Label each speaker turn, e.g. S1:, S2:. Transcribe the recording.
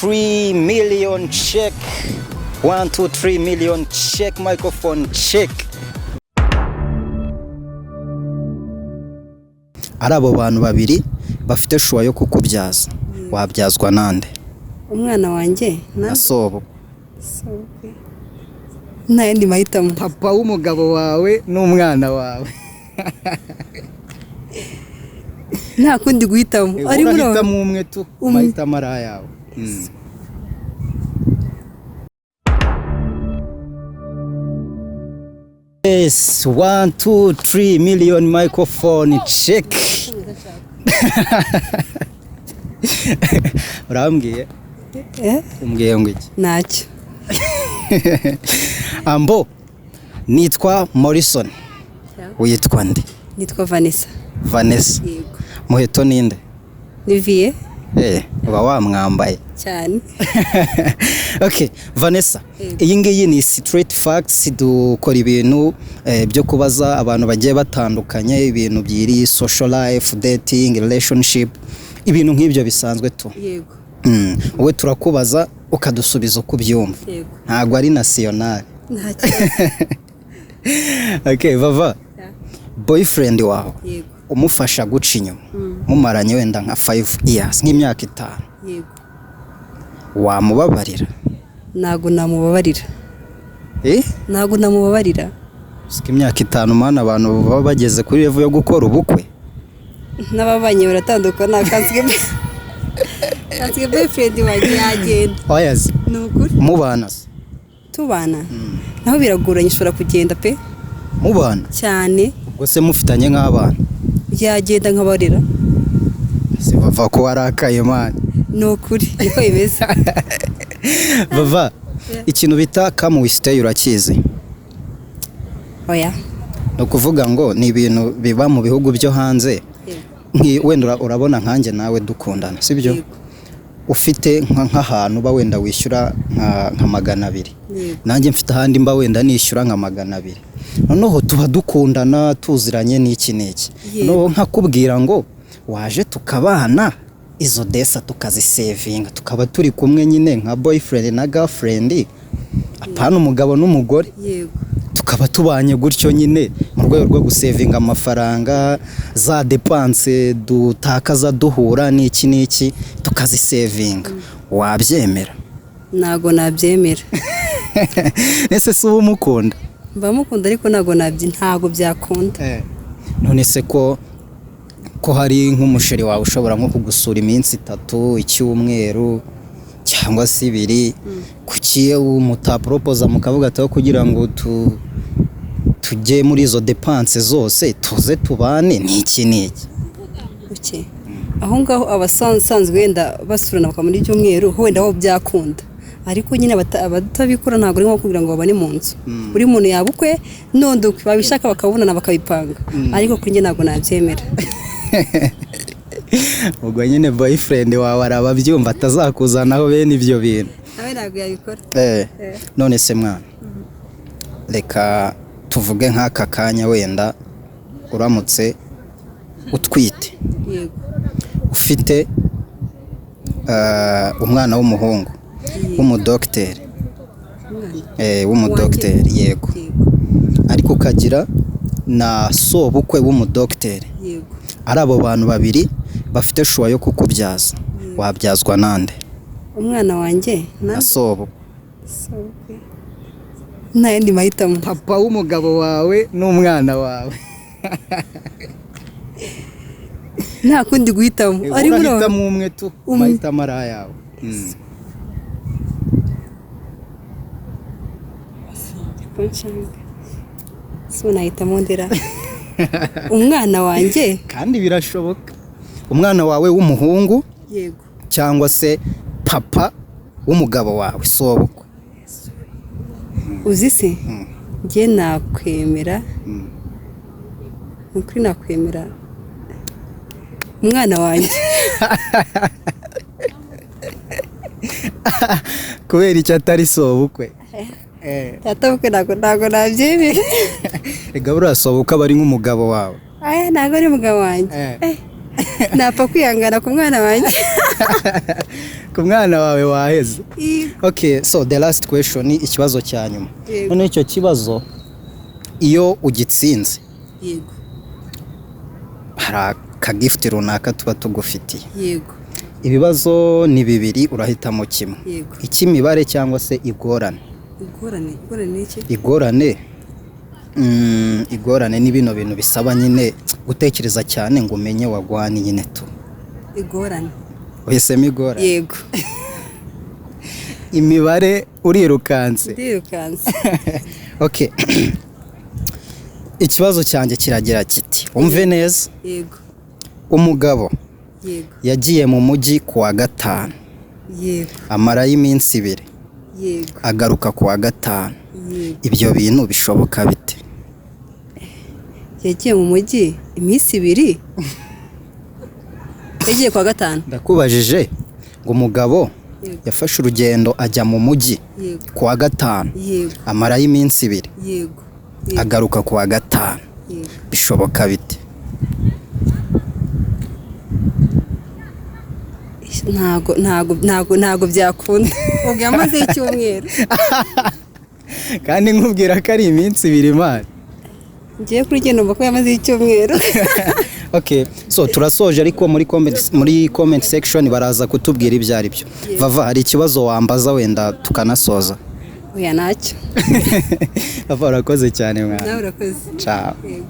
S1: 3 million check. 1 2 3 million check, microphone check. Ari abo bantu babiri bafite choix yo kukubyaza, wabyazwa nande?
S2: Umwana wanjye.
S1: Na sobo.
S2: Nta yandi mahitamo.
S1: Papa w'umugabo wawe n'umwana wawe.
S2: Nta kundi guhitamo ari muri abo.
S1: Urahitamo umwe tu.
S2: Umwe.
S1: Mahitamo ari ayawe. Yes, 1 2 3 million, microphone check. Urambwiye?
S2: Eh?
S1: Umbwiye ngo iki?
S2: Ntacyo.
S1: Ambo, nitwa Morrison, witwa nde?
S2: Nitwa Vanessa.
S1: Vanessa?
S2: Yego.
S1: Muheto ninde?
S2: Ni viye.
S1: Eh, uba wamwambaye.
S2: Cyane.
S1: Okay, Vanessa.
S2: Yego.
S1: Iyi ngiyi ni Street Facts. Dukora ibintu byo kubaza abantu bagiye batandukanye, ibintu byiri social life, dating, relationship, ibintu nk'ibyo bisanzwe tu.
S2: Yego.
S1: Wowe turakubaza ukadusubiza uko ubyumva.
S2: Yego.
S1: Ntabwo ari national.
S2: Nta kibazo.
S1: Okay, vava, boyfriend wawe
S2: Yego.
S1: umufasha guca inyuma, mumaranye wenda nka 5 years, nk'imyaka 5,
S2: Yego.
S1: wamubabarira?
S2: Ntabwo namubabarira.
S1: Eh?
S2: Ntabwo namubabarira.
S1: Siko imyaka 5, mana, abantu baba bageze kuri level yo gukora ubukwe.
S2: N'ababanye baratandukana. Kanswe boyfriend wanjye yagenda.
S1: Oyazi.
S2: Ni ukuri.
S1: Mubana se?
S2: Tubana naho biragoranye, ushobora kugenda pe.
S1: Mubana?
S2: Cyane.
S1: Ubwo se mufitanye nk'abana?
S2: Yagenda nkabarera.
S1: Se bava ko warakaye, man?
S2: Ni ukuri, niko bimeze.
S1: Bava, ikintu bita come we stay urakizi?
S2: Oya.
S1: Ni ukuvuga ngo ni ibintu biba mu bihugu byo hanze. Wenda urabona nkanjye nawe dukundana, sibyo?
S2: Yego.
S1: Ufite nk'ahantu uba wenda wishyura nka 200,
S2: Yego.
S1: nanjye mfite ahandi mba wenda nishyura nka 200, noneho tuba dukundana, tuziranye, n'iki n'iki,
S2: Yego.
S1: noneho nkakubwira ngo waje tukabana, izo desa tukazisevinga, tukaba turi kumwe nyine nka boyfriend na girlfriend, apana umugabo n'umugore,
S2: Yego.
S1: tukaba tubanye gutyo nyine mu rwego rwo gusevinga amafaranga, za dépenses dutakaza duhura n'iki n'iki tukazisevinga, wabyemera?
S2: Ntabwo nabyemera.
S1: Ese si uba umukunda?
S2: Mba mukunda, ariko ntabwo byakunda.
S1: None se ko hari nk'umusheri wawe ushobora nko kugusura iminsi 3, icyumweru cyangwa se 2, kuki mutaporopoza mukavuga ati aho kugira ngo tujye muri izo dépenses zose, tuze tubane n'iki n'iki?
S2: Okay. Aho ngaho abasanzwe wenda basurana bakamara ibyumweru, ho wenda ho byakunda, ariko nyine abatabikora ntabwo ari nko kugira ngo babane mu nzu. Buri muntu yaba ukwe n'undi ukwe, babishaka bakabonana bakabipanga, ariko kuri njye ntabwo nabyemera.
S1: Ubwo nyine boyfriend wawe arababyumva, atazakuzanaho bene ibyo bintu.
S2: Nawe ntabwo yabikora.
S1: None se mwana, reka tuvuge nk'aka kanya wenda uramutse utwite,
S2: Yego.
S1: ufite umwana w'umuhungu w'umudogiteri,
S2: Umwana
S1: w'umudogiteri, yego,
S2: Yego.
S1: ariko ukagira na sobukwe w'umudogiteri,
S2: Yego.
S1: ari abo bantu babiri bafite choix yo kukubyaza, wabyazwa nande?
S2: Umwana wanjye.
S1: Na sobo.
S2: Sobukwe. Nta yandi mahitamo.
S1: Papa w'umugabo wawe n'umwana wawe.
S2: Nta kundi guhitamo ari muri abo.
S1: Urahitamo umwe tu.
S2: Umwe.
S1: Mahitamo ari ayawe.
S2: Nshanga. So nahitamo ndera umwana wanjye.
S1: Kandi birashoboka, umwana wawe w'umuhungu
S2: Yego.
S1: cyangwa se papa w'umugabo wawe, sobukwe.
S2: Uzi se, njye nakwemera, ni ukuri nakwemera umwana wanjye.
S1: Kubera icyo atari sobukwe?
S2: Data bukwe ntabwo nabyemera.
S1: Rega buriya sobukwe aba ari nk'umugabo wawe.
S2: Aya ntabwo ari umugabo wanjye.
S1: Eh.
S2: Eh, napfa kwihangana ku mwana wanjye.
S1: Ku mwana wawe waheze.
S2: Yego.
S1: Okay, so the last question, ikibazo cya nyuma.
S2: Yego.
S1: Noneho icyo kibazo iyo ugitsinze, hari akagift runaka tuba tugufitiye. Ibibazo ni bibiri, urahitamo kimwe. Icy'imibare cyangwa se igorane.
S2: Igorane, igorane ni iki?
S1: Igorane, igorane ni bino bintu bisaba nyine gutekereza cyane ngo umenye wagwani nyine tu.
S2: Igorane.
S1: Uhisemo igorane?
S2: Yego.
S1: Imibare urirukanse?
S2: Ndirukanse.
S1: Okay, ikibazo cyanjye kiragira kiti, umve neza.
S2: Yego.
S1: Umugabo yagiye mu mujyi ku wa gatanu, amarayo iminsi 2, agaruka ku wa gatanu. Ibyo bintu bishoboka bite?
S2: Yagiye mu mujyi iminsi 2, yagiye ku wa gatanu.
S1: Ndakubajije ngo umugabo yafashe urugendo ajya mu mujyi ku wa gatanu, amarayo iminsi 2, agaruka ku wa gatanu. Bishoboka bite?
S2: Ntago byakunda, ubwo yamaze icyumweru.
S1: Kandi nkubwira ko ari iminsi 2, imana.
S2: Ngiye kuri genda numva ko yamaze icyumweru.
S1: Okay, so turasoje, ariko muri comment section baraza kutubwira ibyo ari byo. Vava, hari ikibazo wambaza wenda tukanasoza?
S2: Oya, ntacyo.
S1: Vava, urakoze cyane mwana.
S2: Nawe urakoze.
S1: Ciao.
S2: Yego.